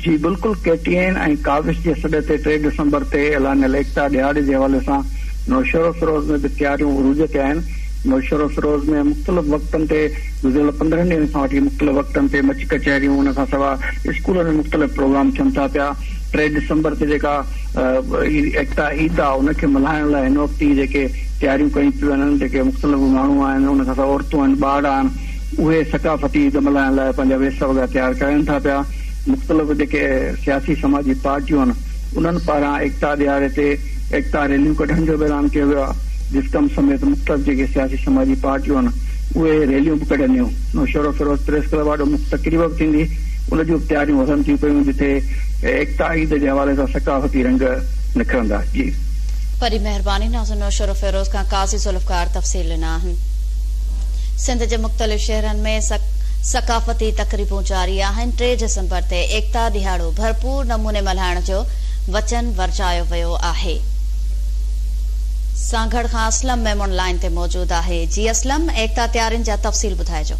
جي بلڪل ڪي ٽي اين ۽ ڪاوش جي سڏ تي 3 ڊسمبر تي اعلانيل ايڪتا ڏهاڙي جي حوالي سان نوشهروفيروز ۾ به تياريون عروج تي آهن. نوشهروفيروز ۾ مختلف وقتن تي گذريل 15 ڏينهن کان وٺي مختلف وقتن تي مچ ڪچهريون ان کان سواء اسڪولن ۾ مختلف پروگرام ٿين ٿا پيا. 3 ڊسمبر تي جيڪا ايڪتا عيد آهي ان کي ملهائڻ لاء هن وقت ئي جيڪي تياريون ڪيون پيون وڃن جيڪي مختلف ماڻهو آهن ان کان سواء عورتون آهن ٻارڙا آهن اهي ثقافتي عيد ملهائڻ لاء پنهنجا ويس وڳا تيار ڪرائين ٿا پيا. مختلف جيڪي سياسي سماجي پارٽيون آهن انهن پاران ايڪتا ڏهاڙي تي ايڪتا ريليون ڪڍڻ جو به اعلان ڪيو ويو آهي. جسقم سميت مختلف جيڪي سياسي سماجي پارٽيون آهن اهي ريليون به ڪڍنديون. نوشهروفيروز پريس ڪلب آڏو مک تقريب به ٿيندي ان جون به تياريون هلن ٿيون پيون جتي ايڪتا عيد جي حوالي سان ثقافتي رنگ نکرندا. جي. وڏي مهرباني ناظرين نوشهروفيروز کان قاضي ذوالفقار تفصيل ڏنا آهن. سنڌ جي مختلف شهرن ۾ ثقافتي تقريبون جاري آهن، 3 ڊسمبر تي ايڪتا ڏهاڙو ڀرپور نموني ملهائڻ جو وچن ورجايو ويو آهي. سانگهڙ کان اسلم ميمڻ لائين تي موجود آهي، جي اسلم ايڪتا تيارين جا تفصيل ٻڌائجو.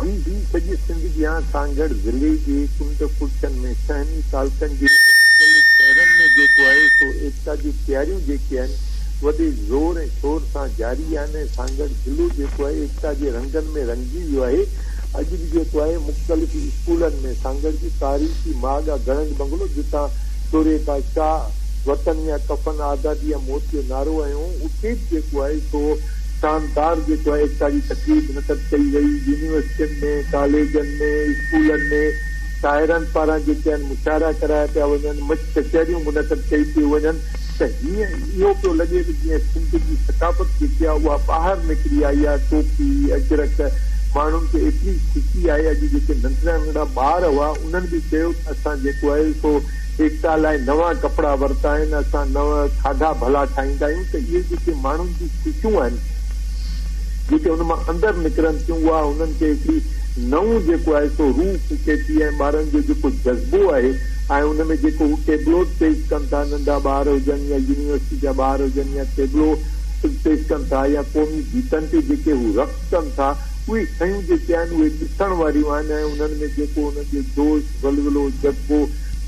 جي هي سڄي سنڌ جيان سانگهڙ ضلعي جي ڪنڊ ڪڙڇن ۾ ڇهن ئي تعلقن جي مختلف شهرن ۾ جيڪو آهي سو ايڪتا جون تياريون جيڪي آهن وڏي زور ۽ شور سان جاري آهن ۽ سانگهڙ ضلعو جيڪو آهي ايڪتا جي رنگن ۾ رڱجي ويو آهي. اڄ به جيڪو آهي مختلف اسڪولن ۾ سانگهڙ جي تاريخي ماڳ آ گڙنگ بنگلو جتان سورهيه بادشاهه وطن يا ڪفن آزادي يا موت جو نعرو هنيو هو اتي به جيڪو آهي سو شاندار جيڪو آهي ايڪتا جي تقريب منعقد ڪئي وئي يونيورسٽين ۾ ڪاليجن ۾ اسڪولن ۾ شاعرن پاران جيڪي آهن مشاعرا ڪرايا پيا وڃن مچ ڪچهريون منعقد ڪئي پيون وڃن. ته هيئن اهو پيو لڳي ته جيئن سنڌ جي ثقافت جيڪي آهي اها ٻاهر نڪري آئي آهي، ٽوپي، اجرڪ، ماڻهن کي ايتري خوشي آهي، اڄ جيڪي ننڍڙا ننڍڙا ٻار هئا انهن به چيو ته اسان جيڪو آهي سو ايڪتا لاء نوان ڪپڙا ورتا آهن، اسان نوان کاڌا ڀلا ٺاهيندا آهيون ته اهي جيڪي ماڻهن جون خوشيون آهن جيڪي ان مان اندر نڪرن ٿيون اها انهن کي هڪڙي نئون جيڪو آهي سو روح ڦوڪي ٿي ۽ ٻارن جو جيڪو جذبو آهي ۽ ان ۾ جيڪو هو ٽيبلوز پيش ڪن ٿا، ننڍا ٻار هجن يا يونيورسٽي جا ٻار هجن يا ٽيبلو پيش ڪن ٿا يا قومي گيتن تي جيڪي هو رقص ڪن ٿا، اهي شيون جيڪي آهن اهي ڏسڻ واريون آهن ۽ انهن ۾ جيڪو انهن جو جوش، ولولو، جذبو،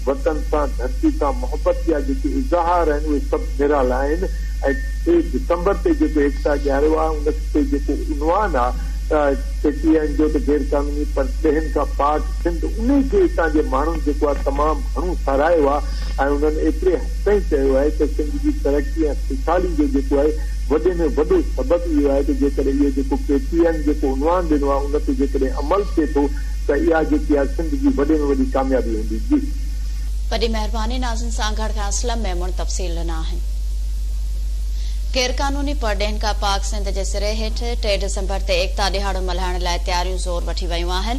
وطن سان، ڌرتي سان محبت جا جيڪي اظهار آهن اهي سڀ نرالا آهن ۽ 3 ڊسمبر تي جيڪو ايڪتا ڏهاڙو آهي ان تي جيڪو عنوان آهي ڪي ٽي اين جو ته غير قانوني پرڏيهين کان پاڪ سنڌ انهي کي هتان جي ماڻهن جيڪو آهي تمام گهڻو ساراهيو آهي ۽ انهن ايتري حد تائين چيو آهي ته سنڌ جي ترقي ۽ خوشحالي جو جيڪو آهي وڏي ۾ وڏو سبب اهو آهي ته جيڪڏهن اهو جيڪو ڪي ٽي اين جيڪو عنوان ڏنو آهي ان تي جيڪڏهن عمل ٿئي ٿو ته اها جيڪي آهي سنڌ جي وڏي ۾ وڏي ڪاميابي هوندي جي. وڏي مهرباني ناظرين سانگهڙ کان اسلم ميمڻ تفصيل ڏنا آهن. غيرقانوني پرڏيهين کان پاڪ سنڌ جي سري هيٺ ٽي ڊسمبر تي ايڪتا ڏهاڙو ملهائڻ لاء تياريون زور وٺي ويون آهن.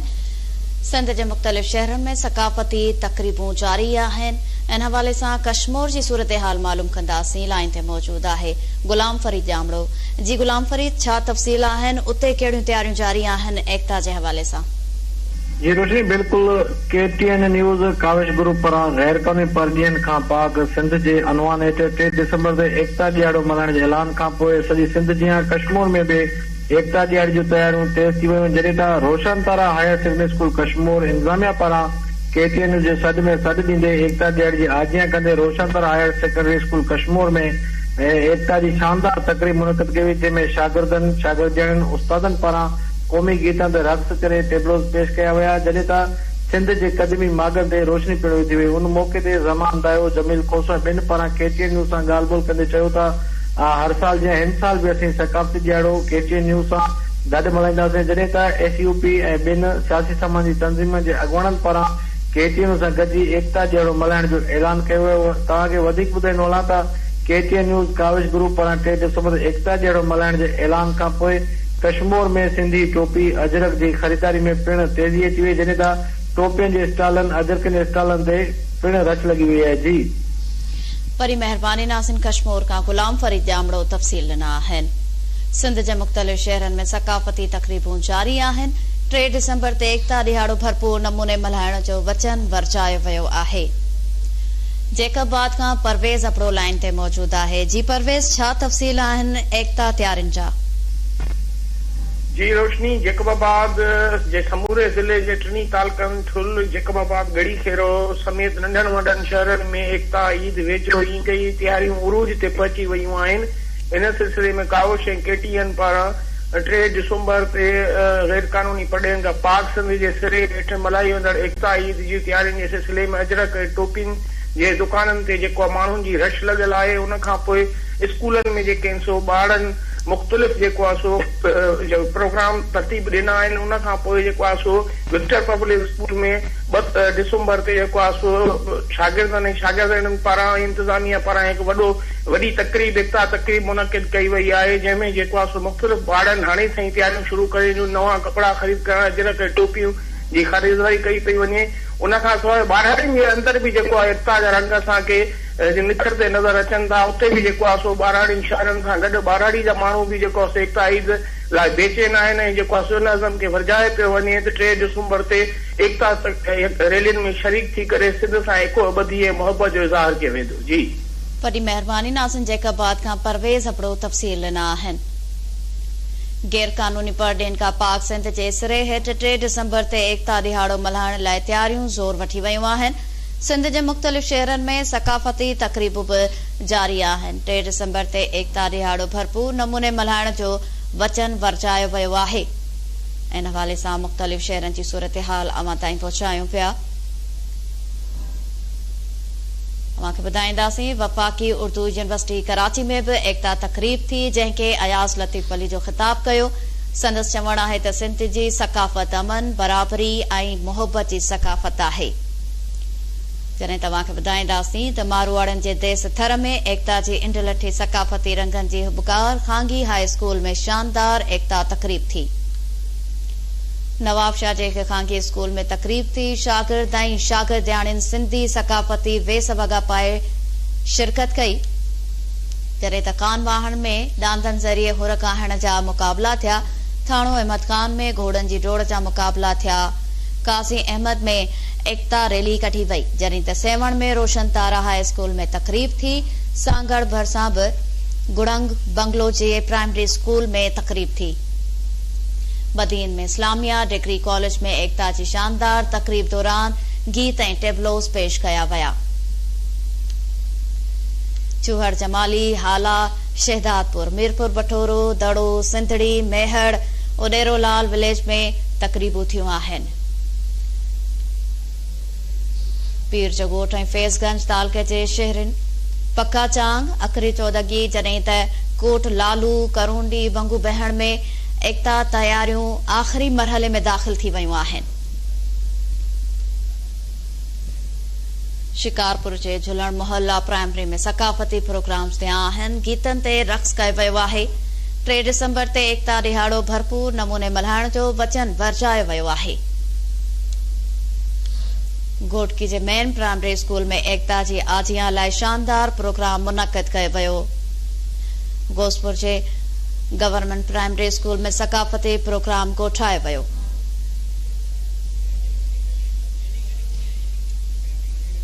سنڌ جي مختلف شهرن ۾ ثقافتي تقريبون جاري آهن. ان حوالي سان ڪشمور جي صورتحال معلوم ڪنداسين لائين تي موجود آهي غلام فريد ڄامڙو. جي غلام فريد ڇا تفصيل آهن اتي ڪهڙيون تياريون جاري آهن ايڪتا جي حوالي سان. جي روشني بلڪل K T N news Kawish group پاران غير قانوني پرڏيهين کان پاڪ سنڌ جي عنوان هيٺ ٽي ڊسمبر تي ايڪتا ڏهاڙو ملهائڻ جي اعلان کان پوء سڄي سنڌ جيان ڪشمور ۾ به ايڪتا ڏهاڙي جون تياريون تيز ٿي ويون جڏهن ته Roshan Tara higher secondary school Kashmore انتظاميا پاران ڪي ٽي اين نيوز جي سڏ ۾ سڏ ڏيندي ايڪتا ڏهاڙي جي آجيان ڪندي Roshan Tara higher secondary school Kashmore ۾ Ekta جي شاندار تقريب منعقد ڪئي وئي جنهن ۾ شاگردن، شاگردياڻين، استادن پاران قومي گيتن تي رقص ڪري ٽيبلوز پيش ڪيا ويا، جڏهن ته سنڌ جي قديمي ماڳن تي روشني پڻ وڌي وئي. ان موقعي تي زمان دايو، جميل کوسو ۽ ٻين پاران ڪي ٽي اين نيوز سان ڳالهه ٻولهه ڪندي چيو ته هر سال جيان هن سال به اسين ثقافتي ڏهاڙو ڪي ٽي اين نيوز سان گڏ ملهائينداسين، جڏهن ته ايس يو پي ۽ ٻين سياسي سماجي تنظيمن جي اڳواڻن پاران ڪي ٽي اين نيوز سان گڏجي ايڪتا ڏهاڙو ملهائڻ جو اعلان ڪيو ويو. توهان کي وڌيڪ ٻڌائيندو هلان ته K T N news Kawish group پاران ٽي ڊسمبر تي ايڪتا ڏهاڙو ملهائڻ جي اعلان کانپوء ڪشمور ۾ سنڌي ٽوپي اجرڪ جي خريداري ۾ پڻ تيزي اچي وئي جڏهن ته ٽوپين جي اسٽالن اجرڪن جي اسٽالن تي پڻ رش لڳي وئي آهي جي. وڏي مهرباني ناظرين ڪشمور کان غلام فريد ڄامڙو تفصيل ڏنا آهن. سنڌ جي مختلف شهرن ۾ ثقافتي تقريبون جاري آهن. ٽي ڊسمبر تي ايڪتا ڏهاڙو ڀرپور نموني ملهائڻ جو وچن ورجايو ويو آهي. جيڪب آباد کان پرويز ابڙو لائين تي موجود آهي جي پرويز ڇا تفصيل آهن ايڪتا تيارين جا. جي روشني، جيڪب آباد جي سموري ضلعي جي ٽنهي تعلقن ٺل، جيڪب آباد، ڳڙهي خيرو سميت ننڍن وڏن شهرن ۾ ايڪتا عيد ويجهو ايندي ئي تياريون عروج تي پهچي ويون آهن. ان سلسلي ۾ ڪاوش ۽ ڪي ٽي اين پاران ٽي ڊسمبر تي غيرقانوني پرڏيهين کان پاڪ سنڌ جي سري هيٺ ملهائي ويندڙ ايڪتا عيد جي تيارين جي سلسلي ۾ اجرڪ ۽ ٽوپين جي دڪانن تي جيڪو ماڻهن جي رش لڳل آهي ان کانپوء اسڪولن ۾ جيڪي آهن سو ٻارڙن مختلف جيڪو آهي سو پروگرام ترتيب ڏنا آهن ان کان پوء جيڪو آهي سو وڪٽر پبلڪ اسڪول ۾ ٻه ڊسمبر تي جيڪو آهي سو شاگردن ۽ شاگردياڻين پاران ۽ انتظاميه پاران هڪ وڏو وڏي تقريب ايڪتا تقريب منعقد ڪئي وئي آهي جنهن ۾ جيڪو آهي سو مختلف ٻارڙن هاڻي سان ئي تياريون شروع ڪري ڏنيون نوان ڪپڙا خريد ڪرڻ اجرڪ ۽ ٽوپيون جي خريداري ڪئي پئي وڃي ان کان سواء ٻهراڙين جي اندر به جيڪو آهي ايڪتا جا رنگ اسان کي جي نکرندي نظر اچن ٿا اتي به جيڪو آهي سو ٻهراڙين شهرن سان گڏ ٻهراڙي جا ماڻهو به جيڪو آهي سو ايڪتا عيد لاء بيچين آهن ۽ جيڪو آهي سو ان عزم کي ورجايو پيو وڃي ته ٽي ڊسمبر تي ايڪتا ريلين ۾ شريڪ ٿي ڪري سنڌ سان ايڪو ٻڌي ۽ محبت جو اظهار ڪيو ويندو. جي. وڏي مهرباني ناظرين جيڪب آباد کان پرويز ابڙو تفصيل ڏنا آهن. غير قانوني پرڏيهين کان پاڪ سنڌ جي سري هيٺ ٽي ڊسمبر تي ايڪتا ڏهاڙو ملهائڻ لاء تياريون زور وٺي ويون آهن. سنڌ جي مختلف شهرن ۾ ثقافتي تقريبون به جاري آهن. ٽي ڊسمبر تي ايڪتا ڏهاڙو ڀرپور نموني ملهائڻ جو وچن ورجايو ويو آهي. ان حوالي سان مختلف شهرن جي صورتحال اوهان تائين پهچايون پيا. اوهان کي ٻڌائينداسين وفاقي اردو يونيورسٽي ڪراچي ۾ به ايڪتا تقريب ٿي جنهن کي اياز لطيف پليجو خطاب ڪيو. سندس چوڻ آهي ته سنڌ جي ثقافت امن، برابري ۽ محبت جي ثقافت آهي. جڏهن توهان کي ٻڌائينداسين ته ماروئڙن جي ديس ٿر ۾ ايڪتا جي انڊلٺي ثقافتي رنگن جي هٻڪار خانگي هاء اسڪول ۾ شاندار ايڪتا تقريب ٿي. نوابشاهه جي هڪ خانگي اسڪول ۾ تقريب ٿي، شاگرد ۽ شاگردياڻين سنڌي ثقافتي ويس وڳا پائي شرڪت ڪئي. جڏهن ته خان واهڻ ۾ ڏاندن ذريعي هر ڪاهڻ جا مقابلا ٿيا، ٿاڻو احمد خان ۾ گهوڙن جي ڊوڙ جا مقابلا ٿيا، قاضي احمد ۾ ايڪتا ريلي ڪڍي وئي، جڏهن ته سيوهڻ ۾ روشن تارا هاء اسڪول ۾ تقريب ٿي، سانگهڙ ڀرسان به گڙنگ بنگلو جي پرائمري اسڪول ۾ تقريب ٿي. بدين ۾ اسلاميه ڊگري ڪاليج ۾ ايڪتا جي شاندار تقريب دوران گيت ۽ ٽيبلوز پيش ڪيا ويا. چوهڙ جمالي، هالا، شهدادپور، ميرپور بٺورو، دڙو، سنڌڙي، ميهڙ، اڏيرو لال وليج ۾ تقريبون ٿيون آهن. پير جو ڳوٺ ۽ فيض گنج تعلقي جي شهرين پکا چانگ، اکري چودڳي، جڏهن ته ڪوٽ لالو، ڪرونڊي، بنگو بهڻ ۾ ايڪتا تياريون آخري مرحلي ۾ داخل ٿي ويون آهن. شڪارپور جي جهلڻ محلا پرائمري ۾ ثقافتي پروگرامز ٿيا آهن، گيتن تي رقص ڪيو ويو آهي. 3 ڊسمبر تي ايڪتا ڏهاڙو ڀرپور نموني ملهائڻ جو وچن ورجايو ويو آهي. گهوٽڪي جي مين پرائمري اسڪول ۾ ايڪتا جي آجيان لاء شاندار پروگرام منعقد ڪيو ويو. غوثپور جي گورنمينٽ پرائمري اسڪول ۾ ثقافتي پروگرام ڪوٺايو ويو.